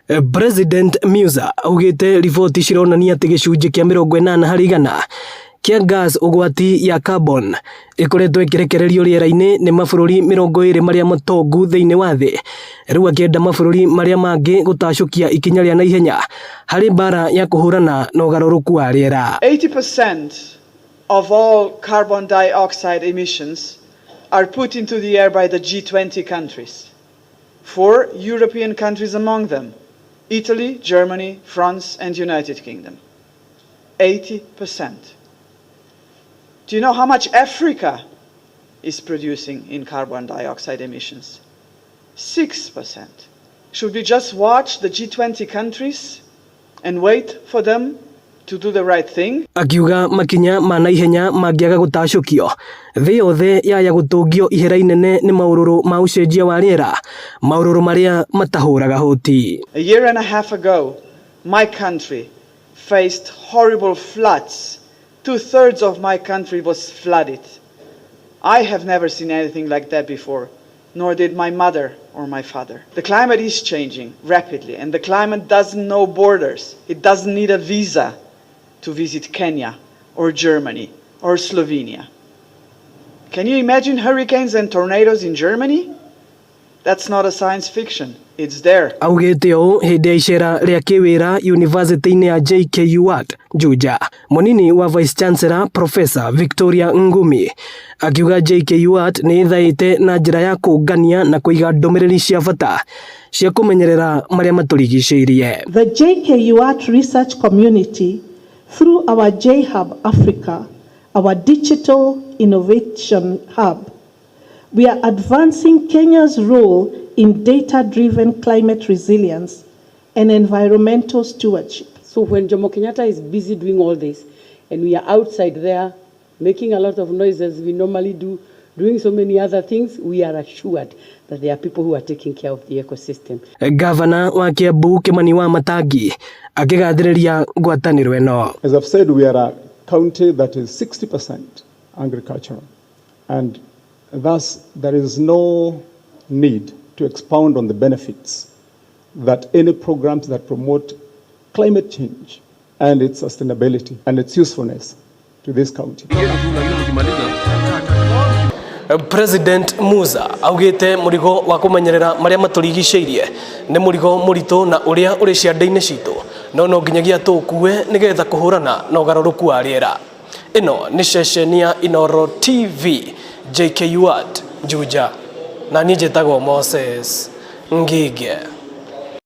President Musa augĩte riboti cironania atĩ gĩcunjĩ kĩa 80% kĩa gas ũgwati ya carbon ĩkoretwo ĩkĩrekererio rĩera-inĩ nĩ mabũrũri 20 marĩa matongu thĩinĩ wa thĩ. Rĩu akĩenda mabũrũri marĩa mangĩ gũtacũkia ikinya rĩa naihenya harĩ mbara ya kũhũrana na ũgarũrũku wa rĩera. 80% of all carbon dioxide emissions are put into the air by the G20 countries. 4 European countries among them, Italy, Germany, France, and United Kingdom. 80%. Do you know how much Africa is producing in carbon dioxide emissions? 6%. Should we just watch the G20 countries and wait for them to do the right thing? Akiuga makinya ma naihenya mangĩaga gũtacũkio, thĩ yothe yaya gũtũngio ihera inene nĩ maũrũrũ ma ũcenjia wa rĩera, maũrũrũ marĩa matahũraga hũti. A year and a half ago, my country faced horrible floods. 2/3 of my country was flooded. I have never seen anything like that before, nor did my mother or my father. The climate is changing rapidly, and the climate doesn't know borders. It doesn't need a visa to visit Kenya or Germany or Slovenia. Can you imagine hurricanes and tornadoes in Germany? That's not a science fiction. It's there. Augĩte ũũ hĩndĩ ya icera rĩa kĩwĩra yunivasĩtĩ-inĩ ya JKUAT Juja. Mũnini wa Vice Chancellor Professor Victoria Ngumi akiuga JKUAT nĩ ĩthaĩte na njĩra ya kũngania na kũiga ndũmĩrĩri cia bata cia kũmenyerera marĩa matũrigicĩirie. The JKUAT research community, through our J-Hub Africa, our digital innovation hub, we are advancing Kenya's role in data-driven climate resilience and environmental stewardship. So when Jomo Kenyatta is busy doing all this, and we are outside there making a lot of noise as we normally do, doing so many other things, we are assured that there are people who are taking care of the ecosystem. Gavana wa Kiambu Kimani Wamatangi akĩgathĩrĩria ngwatanĩro ĩno. As I've said, we are a county that is 60% agricultural, and thus there is no need to expound on the benefits that any programs that promote climate change and its sustainability and its usefulness to this county. President Musa augĩte mũrigo wa kũmenyerera marĩa matũrigicĩirie nĩ mũrigo mũritũ na ũrĩa ũrĩ ciande-inĩ citũ, no no nginyagia tũũkue nĩgetha kũhũrana na ũgarũrũku wa rĩera. Ĩno nĩ ceceni ya Inooro TV, JKUAT Juja, na niĩ njĩtagwo Moses Ngige.